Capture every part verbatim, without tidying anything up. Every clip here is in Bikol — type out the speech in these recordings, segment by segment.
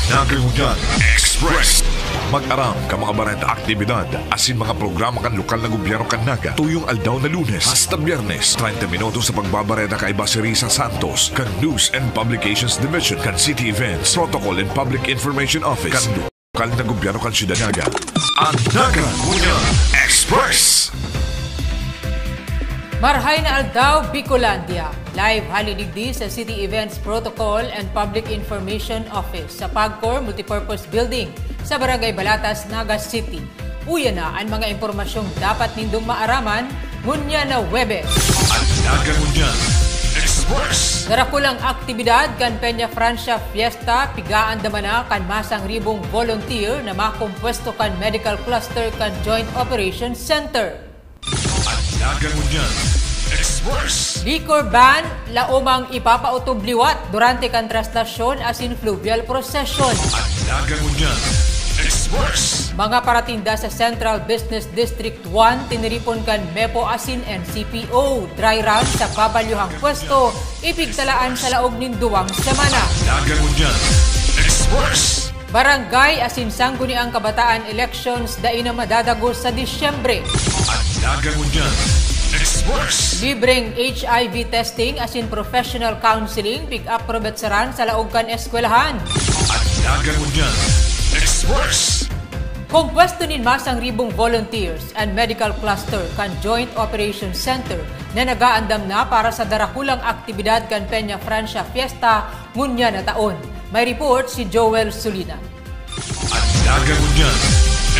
Naga Ngunyan Express. Mag-aram kan mga bareta, aktibidad asin mga programa kan lokal na gobyerno kan Naga tuyong aldaw na Lunes hasta Biyernes. Treinta minutos sa pagbabareta kaiba si Risa Santos kan News and Publications Division kan City Events, Protocol and Public Information Office kan lokal na gobyerno kan Siyudad Naga. Ang Naga Ngunyan Express. Marhay na aldaw, Bicolandia! Live hali digdi sa City Events Protocol and Public Information Office sa Pagcor Multipurpose Building sa Barangay Balatas, Naga City. Uya na an mga impormasyong dapat nindong maaraman ngunyan na Huwebes. Ang Naga Ngunyan Express. Darakulang aktibidad kan Peña Francia Fiesta pigaandaman na kan masangribong volunteer na makompuesto kan Medical Cluster kan Joint Operations Center. Ang Naga Ngunyan Express. Liquor ban, laomang ipapautob liwat durante kan traslasyon asin fluvial procession. Ang Naga Ngunyan Express. Mga paratinda sa Central Business District one tiniripon kan mepo asin N C P O. Dry run sa babalyuhang pwesto, ipigtalaan sa laog nin duwang semana. Ang Naga Ngunyan Express. Barangay asin Sangguniang Kabataan elections dai na madadagos sa Disyembre. Ang Naga Ngunyan Express. Libreng H I V testing asin professional counseling pig-aprubaran sa laog kan eskwelahan. Ang Naga Ngunyan Express. Kompwesto nin masangribong volunteers an Medical Cluster kan Joint Operations Center na nagaandam na para sa darakulang aktibidad kan Peña Francia Fiesta ngunyan na taon. May report si Joel Sulina. Ang Naga Ngunyan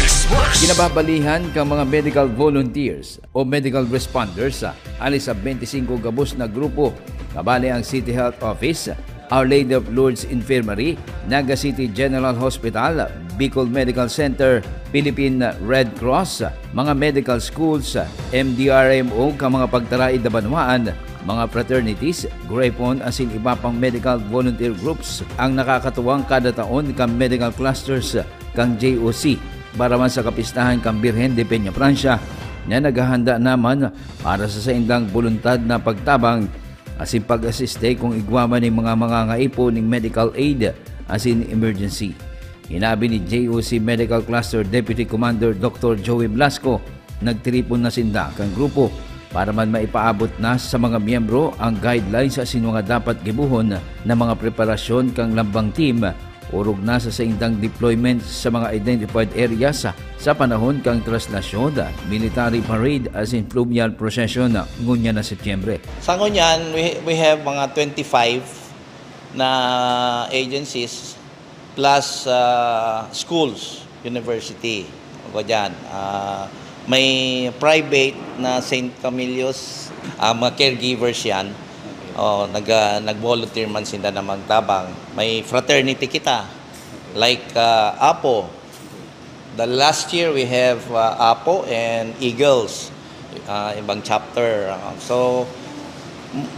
Express. Kinababalihan kan mga medical volunteers o medical responders, ah, hali sa twenty-five gabos na grupo, kabali ang City Health Office, Our Lady of Lourdes Infirmary, Naga City General Hospital, Bicol Medical Center, Philippine Red Cross, mga medical schools, M D R M O kan mga pagtaraid na banwaan, mga fraternities, Grapon asin iba pang medical volunteer groups ang nakakatuwang kada taon kan medical clusters kan J O C para man sa kapistahan kan Birhen de Peña Francia na naghahanda naman para sa saindang boluntad na pagtabang asin pag-asiste kung igwa man nin mga mangangaipo nin medical aid asin emergency. Hinabi ni J O C Medical Cluster Deputy Commander Doctor Joey Blasco, nagtiripon na sinda kan grupo para man maipaabot na sa mga miyembro ang guidelines asin mga dapat gibohon na mga preparasyon kan lambang team orog na sa saindang deployment sa mga identified areas sa panahon kan traslasyon, military parade asin fluvial procession ngunyan na Setyembre. Sa ngunyan, we, we have mga twenty-five na agencies plus ah, schools, university. Ako dyan. Ah, may private na Saint Camillus, ah, mga caregivers yan. Oh, nag, ah, nag-volunteer man sila na magtabang. May fraternity kita. Like ah, Apo. The last year we have ah, Apo and Eagles. Ah, ibang chapter. Ah, so,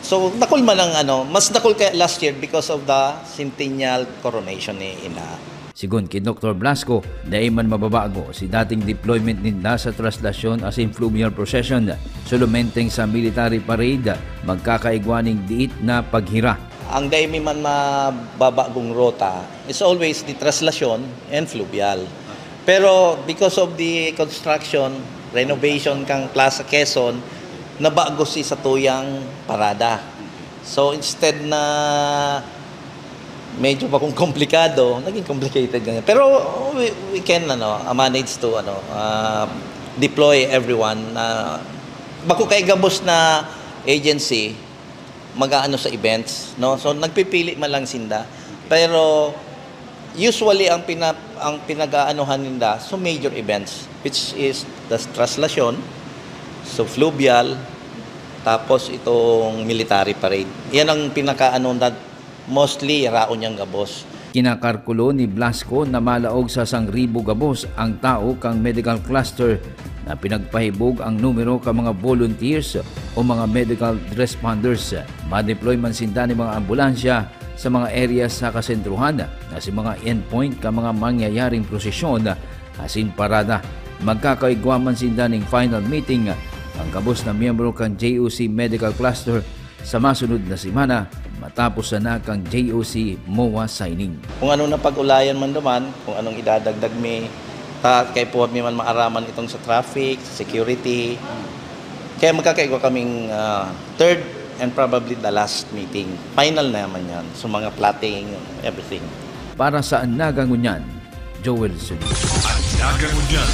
so dakul man ang ano, mas dakul kaya last year because of the centennial coronation ni Ina. Sigon ki Doktor Blasco, dai man mababago si dating deployment ninda sa traslasyon asin fluvial procession. Solomenteng sa military parade, magkakaigwa ning diit na paghira. Ang dai mi man mababagong rota is always the traslasyon and fluvial. Pero because of the construction, renovation kang Plaza Quezon, nabago si satuyang parada. So instead na medyo bakong komplikado, naging complicated ganyan. Pero we, we can ano, uh, manage to ano, uh, deploy everyone. Uh, bako kay gabos na agency mag-aano sa events, no? So nagpipili man lang sinda. Pero usually ang pina, ang pinag-aanuhan ninda so major events, which is the traslasyon, so fluvial, tapos itong military parade. Yan ang pinakaano na mostly raon niyang gabos. Kinakarkulo ni Blasco na malaog sa sangribo gabos ang tao kan medical cluster na pinagpahibog ang numero kan mga volunteers o mga medical responders. Ma-deploy man sinda nin mga ambulansya sa mga area sa kasentruhan na si mga endpoint kan mga mangyayaring prosesyon asin parada. Magkakaigwa man sinda nin final meeting kan gabos na miyembro kan J O C Medical Cluster sa masunod na semana, matapos sana kan J O C MOA signing. Kung ano na pag-ulayan man duman, kung anong idadagdag mi, ta, kaipuhan mi man maaraman itong sa traffic, sa security. Kaya magkakaigwa kaming, ah, third and probably the last meeting. Final na naman yan. So, mga plotting, everything. Para sa Naga Ngunyan, Joel Solis. Naga Ngunyan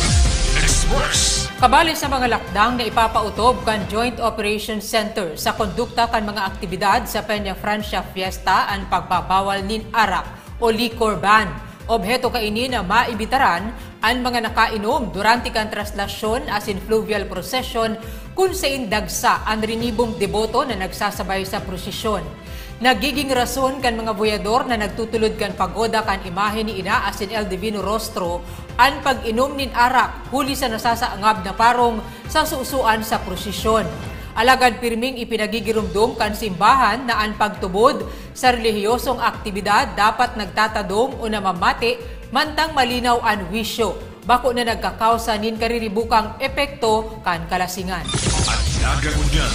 Express. Kabali sa mga lakdang na ipapautob kan Joint Operations Center sa kondukta kan mga aktibidad sa Peña Francia Fiesta an pagbabawal nin arak o liquor ban. Obheto kaini na maibitaran an mga nakainom durante kan traslasyon asin fluvial procession, kun sain dagsa an rinibong deboto na nagsasabay sa prosesyon. Nagiging rason kan mga boyador na nagtutulod kan pagoda kan imahe ni Ina asin El Divino Rostro an pag-inom nin arak huli sa nasasangab na parong sa susuan sa prosesyon. Alagad pirming ipinagigiromdom kan simbahan na an pagtubod sa relihiyosong aktibidad dapat nagtatadom o namamati mantang malinaw an wisyo, bako na nagkakausa nin kariribukang epekto kan kalasingan. At Naga Ngunyan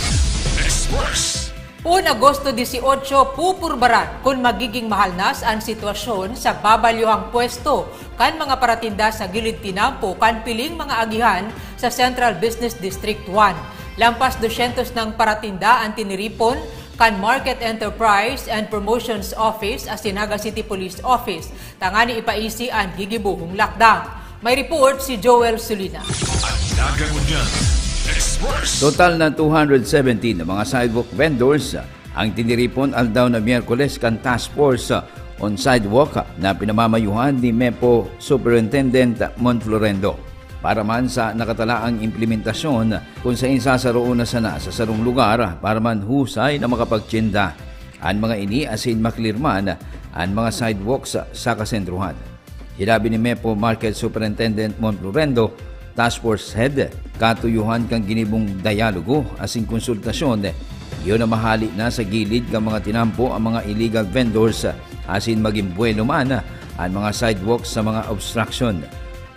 Express. Poon Agosto dieciocho, pupurbaran kun magiging mahalnas an sitwasyon sa babalyohang pwesto kan mga paratinda sa gilid tinampo kan piling mga agihan sa Central Business District one. Lampas dosyentos nang paratinda an tiniripon kan Market Enterprise and Promotions Office asin Naga City Police Office, tangani ipaisi an gigibohong lakdang. May report si Joel Sulina. Ang Naga Ngunyan Express. Total na two hundred seventeen na mga sidewalk vendors ang tiniripon aldaw na Miyerkules kan Task Force on Sidewalk na pinamamayuhan ni MEPO Superintendent Mon Florendo. Para man sa nakatalaang implementasyon, kung sain sasaroon na sana sa sarong lugar para man husay na makapagtinda an mga ini asin maklir man an mga sidewalks sa kasentruhan. Hinabi ni MEPO Market Superintendent Mon Florendo, Task Force Head, katuyuhan kan ginibong dialogo asin konsultasyon, iyo na mahali na sa gilid kan mga tinampo ang mga illegal vendors asin magin buwelo man an mga sidewalks sa mga obstruction.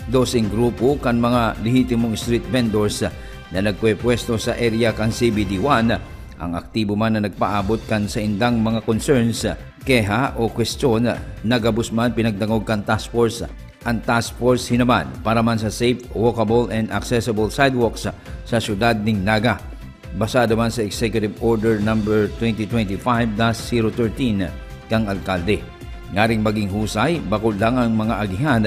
Doseng grupo kan mga lehitimong street vendors na nagpwepwesto sa area kan C B D one ang aktibo man na nagpaabot kan saindang mga concerns, keha o kwestiyon na gabos man pinagdangog kan task force. An task force hinaman para man sa safe, walkable and accessible sidewalks sa siyudad nin Naga. Basado man sa Executive Order Number twenty twenty-five dash zero thirteen kan alkalde, ngaring maging husay, bako lang ang mga agihan,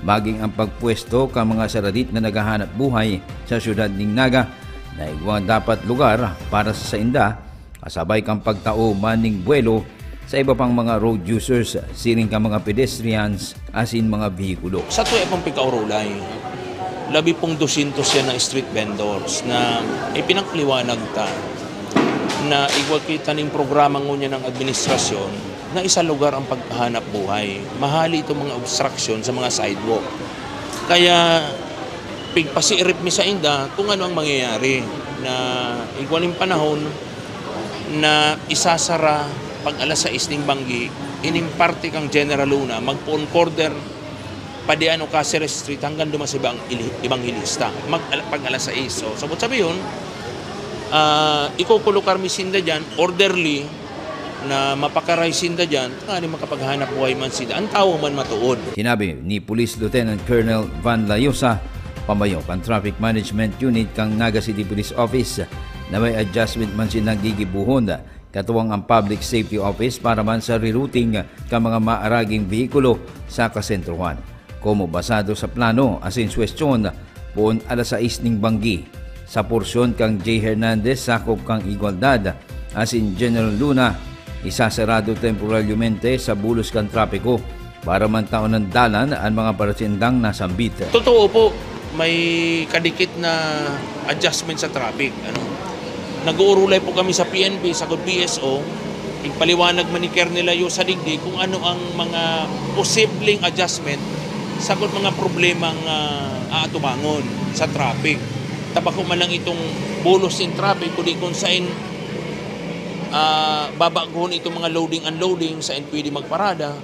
maging ang pagpwesto kan mga saradit na naghahanap buhay sa siyudad nin Naga na igwa dapat lugar para sa sainda, kasabay kan pagtao man nin buwelo sa iba pang mga road users, siring kan mga pedestrians asin mga behikulo. Sa tuya pong pagkaurulay, labi pong dosyentos yan na street vendors na ipinakliwanag ta na igwa kita ning programa ngunyan ng administrasyon na isa lugar ang paghahanap buhay. Mahali itong mga obstruction sa mga sidewalk. Kaya pigpasiirip mi sa inda kung ano ang mangyayari na igwa ning panahon na isasara pag alas sais ning banggi, ining parte kang General Luna, magpoon corner, padian o Caceres Street hanggang duman sa ibang ili-, Evangelista, mag-, pag alas sais. So, sabot sabi yun, ah, ikukulukar mi sinda dyan, orderly, na mapakaray sinda dyan, tanganing makapaghanap buhay man sinda. Ang tawo man matuod. Sinabi ni Police Lieutenant Colonel Van Layosa, pamayo kan Traffic Management Unit kan Naga City Police Office, na may adjustment man sinang gigibuhon, katuwang ang Public Safety Office para man sa rerouting kan mga maaraging behikulo sa kasentruhan. Komo basado sa plano asin suwestyon, poon alas sais ning banggi, sa porsyon kan J Hernandez sakop kan Igualdad asin General Luna, isasarado temporaryamente sa bulos kan trapiko para man taon ng dalan an mga paratindang nasambit. Totoo po, may kadikit na adjustment sa traffic. Ano? Nag-uurulay po kami sa P N P, sa P S O, ipaliwanag man ni Colonel Layo sa digdi kung ano ang mga posibleng adjustment sa kung mga problemang, ah, aatubangon sa traffic. Tabako man lang itong bulos in traffic, kundi kung sain, ah, babaguhon itong mga loading unloading, sain pwede magparada.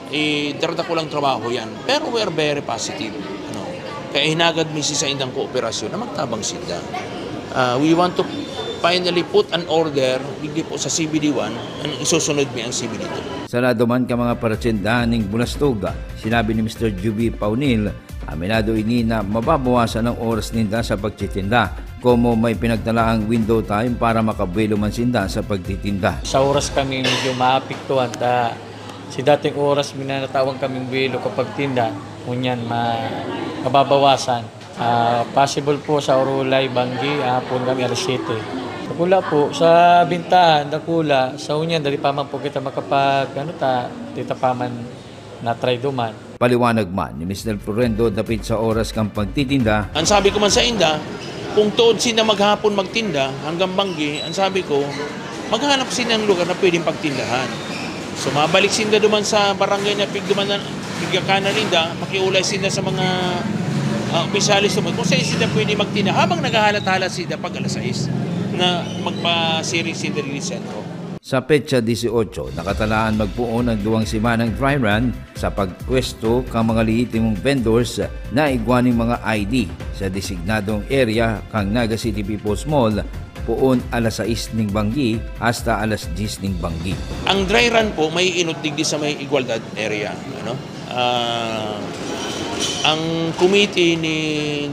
Eh, daradakulang trabaho yan. Pero we are very positive. Ano? Kaya hinagad mi si saindang kooperasyon na magtabang sinda. Ah, we want to Finally put an order, digdi po sa C B D one, ang isusunod mi ang C B D two. Sa lado man kan mga paratindahan ning Bulastog, sinabi ni Mister Juby Paunil, aminado ini na mababawasan ang oras ninda sa pagtitinda, komo may pinagtalaang window time para makabuelo man sinda sa pagtitinda. Sa oras kami medyo maapektuhan, ta sa dating oras, minanatawan kaming buelo kapag tinda, ngunyan ma-, mababawasan. Ah, possible po sa Orolay, Banggi, hapon kami alas siyete. Dakula po, sa bintahan, dakula. Sa ngunyan, dali pa man po kita makapag, ano ta, dita pa man na-try duman. Paliwanag man ni Mister Florendo dapit sa oras kan pagtitinda. Ang sabi ko man sa inda, kung tuod sinda maghapon magtinda hanggang Banggi, ang sabi ko, maghanap sinda ng lugar na pwedeng pagtindahan. So, mabalik sinda duman sa barangay na pigduman na, pigkakanan ninda, makiulay sinda sa mga, ah, opisyalis duman kung saan sinda pwede magtinda habang naghahalat-halat sinda pag alas sais na magpasiring sinda diri sa sentro. Sa petsa dieciocho, nakatalaan magpoon ang duwang semanang dry run sa pagpwesto kan mga lehitimong vendors na igwa nin mga I D sa designadong area kan Naga City People's Mall, poon alas sais ning banggi hasta alas dyes ning banggi. Ang dry run po, maiinot digdi sa may Igualdad area, ano? Ah, ang committee ni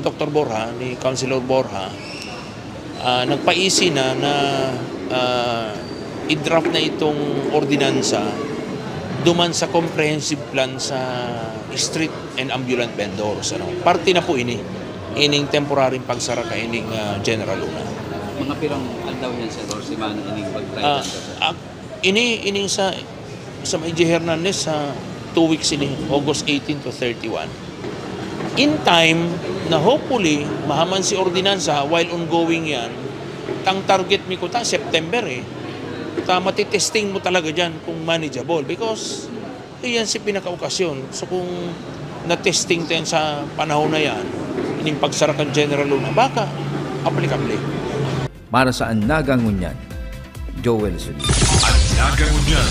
Doktor Borja, ni Councilor Borja, ah, nagpaisi na, na, ah, i-draft na itong ordinansa duman sa comprehensive plan sa street and ambulant vendors, ano. Parte na po ini, ining temporaryong pagsara kaining, ah, General Luna. Mga pirang aldaw yan, sir, or semana ining pag-try Ah, lang, sir? ah, ini, ining sa, sa may J. Hernandez, sa two weeks ini, August eighteen to thirty-one. In time, na hopefully, mahaman si ordinansa while ongoing yan, ang target mi kuta, September eh. Ta matitesting mo talaga dyan kung manageable because iyan si pinakaokasyon. So kung na-testing tayo sa panahon na yan, ining pagsara kan General Luna, baka aplikable. Para sa An Naga Ngunyan, Joel Solis. An Naga Ngunyan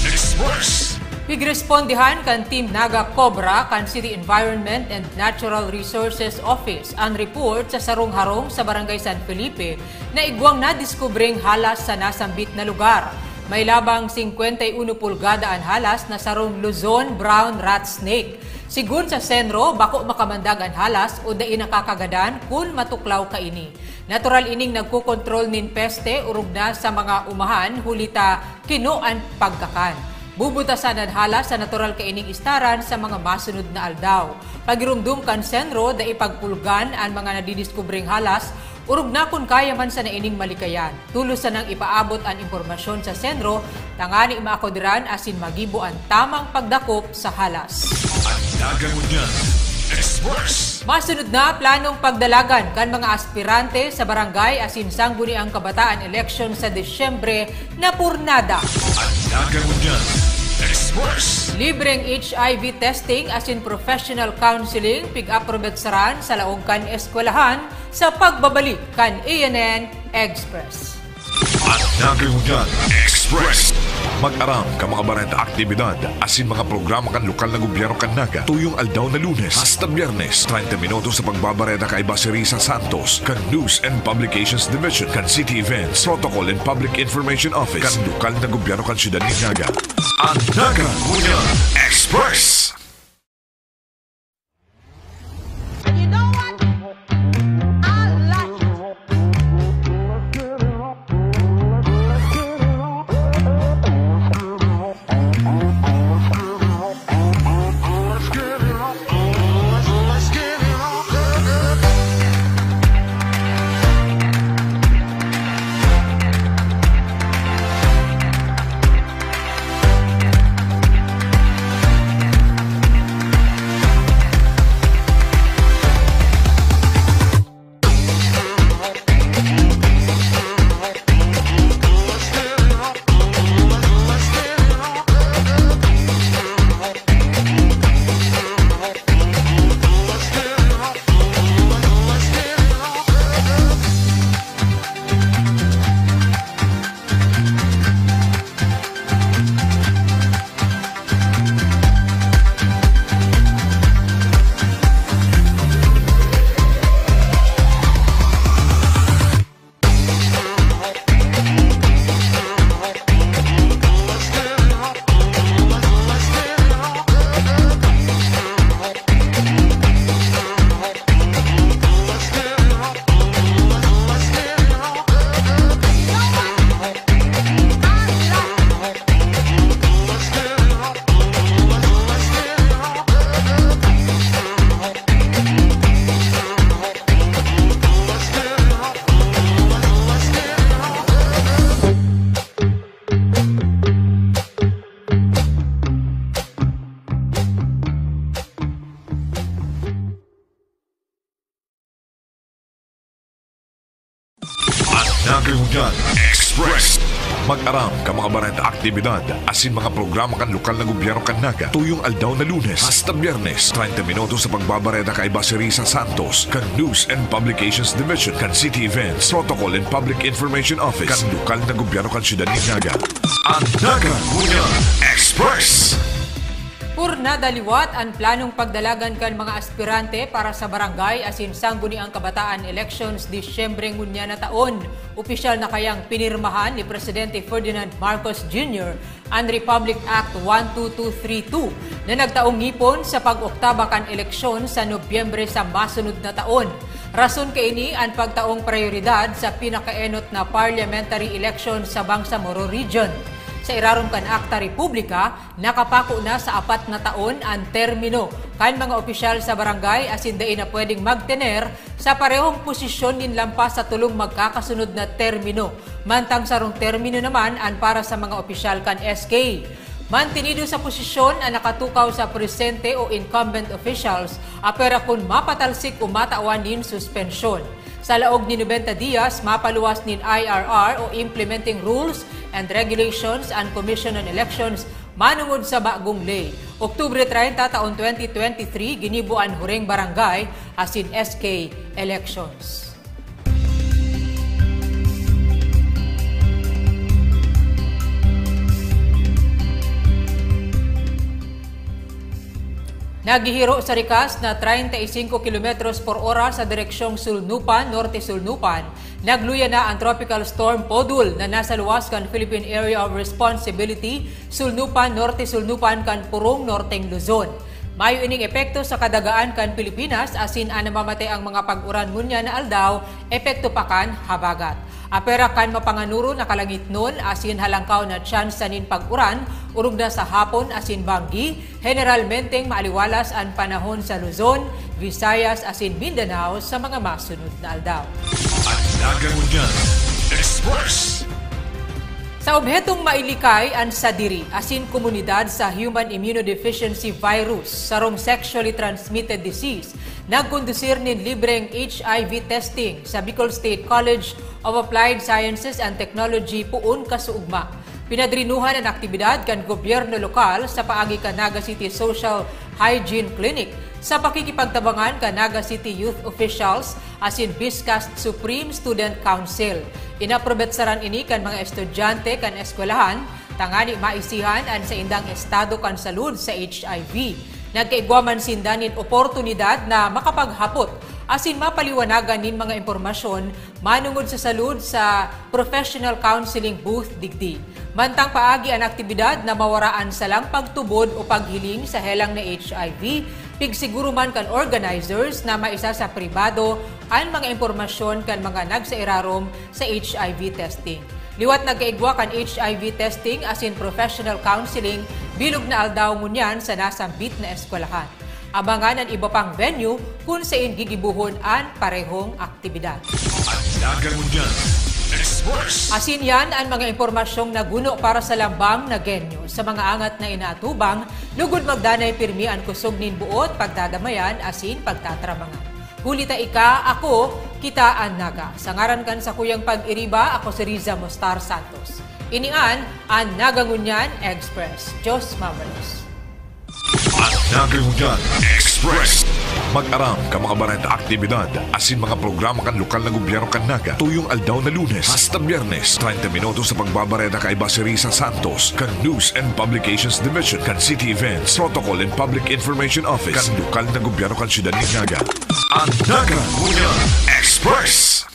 Express. Pigrespondihan kan Team Naga Cobra kan City Environment and Natural Resources Office an report sa sarong harong sa Barangay San Felipe na igwang nadiskubreng halas sa nasambit na lugar. May labang singkwenta y uno pulgada an halas na sarong Luzon brown rat snake. Sigun sa Senro, bako makamandag an halas o dai nakakagadan kun matuklaw kaini. Natural ining nagkokontrol nin peste orog na sa mga umahan, huli ta kino an pagkakan. Bubutasan an halas sa natural kaining istaran sa mga masunod na aldaw. Pagiromdom kan Senro, dai pagpulgan an mga nadidiskubreng halas, orog na kun kaya man sana ining malikayan. Tolos sanang ipaabot an impormasyon sa Senro tangani maakoderan asin magibo an tamang pagdakop sa halas. An Naga Ngunyan Express. Masunod na, planong pagdalagan kan mga aspirante sa barangay asin sangguniang kabataan eleksyon sa Disyembre na purnada. An Naga Ngunyan Express. Libreng H I V testing asin professional counseling pig-aprumetsaran sa laog kan eskwelahan sa pagbabalik kan A N N Express. An Naga Ngunyan Express. Mag-aram kan mga bareta, aktibidad asin mga programa kan lokal na gobyerno kan Naga, tuyong aldaw na Lunes hasta Biyernes, treinta minutos sa pagbabareta kaiba si Risa Santos kan News and Publications Division kan City Events, Protocol and Public Information Office kan lokal na gobyerno kan siyudad nin Naga. An Naga Ngunyan Express. You know what? I like it. Naga Ngunyan Express. Mag-aram kan mga bareta, aktibidad asin mga programa kan lokal na gobyerno kan Naga, tuyong aldaw na Lunes hasta Biyernes. Treinta minutos sa pagbabareta kaiba si Risa Santos kan News and Publications Division kan City Events, Protocol and Public Information Office kan lokal na gobyerno kan siyudad nin Naga. An Naga Ngunyan Express. Purnada liwat an planong pagdalagan kan mga aspirante para sa barangay asin sangguniang kabataan elections Disyembre ngunyan na taon. Opisyal na kayang pinirmahan ni Presidente Ferdinand Marcos Junior an Republic Act one two two three two na nagtaong ngipon sa pag-oktaba kan eleksyon sa Nobyembre sa masunod na taon. Rason kaini an pagtaong prayoridad sa pinakaenot na parliamentary election sa Bangsamoro Region. Sa irarom kan Akta Republika, nakapako na sa apat na taon an termino kan mga opisyal sa barangay asin dai na pwedeng magtener sa parehong posisyon nin lampas sa tolong magkakasunod na termino. Mantang sarong termino naman an para sa mga opisyal kan S K. Mantinido sa posisyon an nakatukaw sa presente o incumbent officials, apwera kun mapatalsik o matawan nin suspensyon. Sa laog nin nobenta dias, mapaluwas nin I R R o Implementing Rules and Regulations an Commission on Elections manongod sa bagong ley. Oktubre treinta taon twenty twenty-three, ginibo an hureng barangay asin S K elections. Naghihiro sa rikas na treinta y cinco kilometros por oras sa direksyong Sulnupan, Norte Sulnupan, nagluya na an Tropical Storm Podul na nasa luwas kan Philippine Area of Responsibility, Sulnupan, Norte Sulnupan kan Purong, Norteng Luzon. Mayo ining epekto sa kadagaan kan Pilipinas, asin an namamateang mga pag-uran ngunyan na aldaw, epekto pa kan habagat. Apwera kan mapanganoro na kalangitnon asin halangkaw na tsansa nin pag-uran, orog na sa hapon asin banggi, generalmenteng maaliwalas an panahon sa Luzon, Visayas asin Mindanao sa mga masunod na aldaw. An Naga Ngunyan Express. Sa obhetong mailikay an sadiri asin komunidad sa human immunodeficiency virus, sarong sexually transmitted disease, nagkondusir nin libreng H I V testing sa Bicol State College of Applied Sciences and Technology poon kasuugma. Pinadrinuhan an aktibidad kan gobyerno lokal sa paagi kan Naga City Social Hygiene Clinic sa pakikipagtabangan kan Naga City Youth Officials asin BISCAST Supreme Student Council. Inaprobetsaran ini kan mga estudyante kan eskwelahan tangani maisihan an saindang estado kan salud sa H I V. Nagkaigwa man sinda nin oportunidad na makapaghapot asin mapaliwanagan nin mga impormasyon manongod sa salud sa professional counseling booth digdi. Mantang paagi an aktibidad na mawaraan salang pagtubod o paghiling sa helang na H I V, pigsiguro man kan organizers na maisa sa pribado an mga impormasyon kan mga nagsairarom sa H I V testing. Liwat nagkaigwa kan H I V testing asin professional counseling bilog na aldaw ngunyan sa nasambit na eskwelahan. Abangan an iba pang venue kun sain gigibohon an parehong aktibidad. An Naga Ngunyan Express. Asin yan an mga impormasyong naguno para sa lambang na genyo. Sa mga angat na inaatubang, lugod magdanay pirmi an kusog nin buot, pagdadamayan asin pagtatrabangan. Huli ta ika, ako, kita an Naga. Sa ngaran kan sakuyang pag-iriba, ako si Riza Mostar Santos. Ini an, an Naga Ngunyan Express. Diyos mabalos. An Naga Ngunyan Express. Mag-aram kan mga bareta, aktibidad asin mga programa kan lokal na gobyerno kan Naga, tuyong aldaw na Lunes hasta Biyernes. Treinta minutos sa pagbabareta kaiba si Risa Santos kan News and Publications Division kan City Events, Protocol and Public Information Office kan lokal na gobyerno kan siyudad nin Naga. An Naga Ngunyan Express.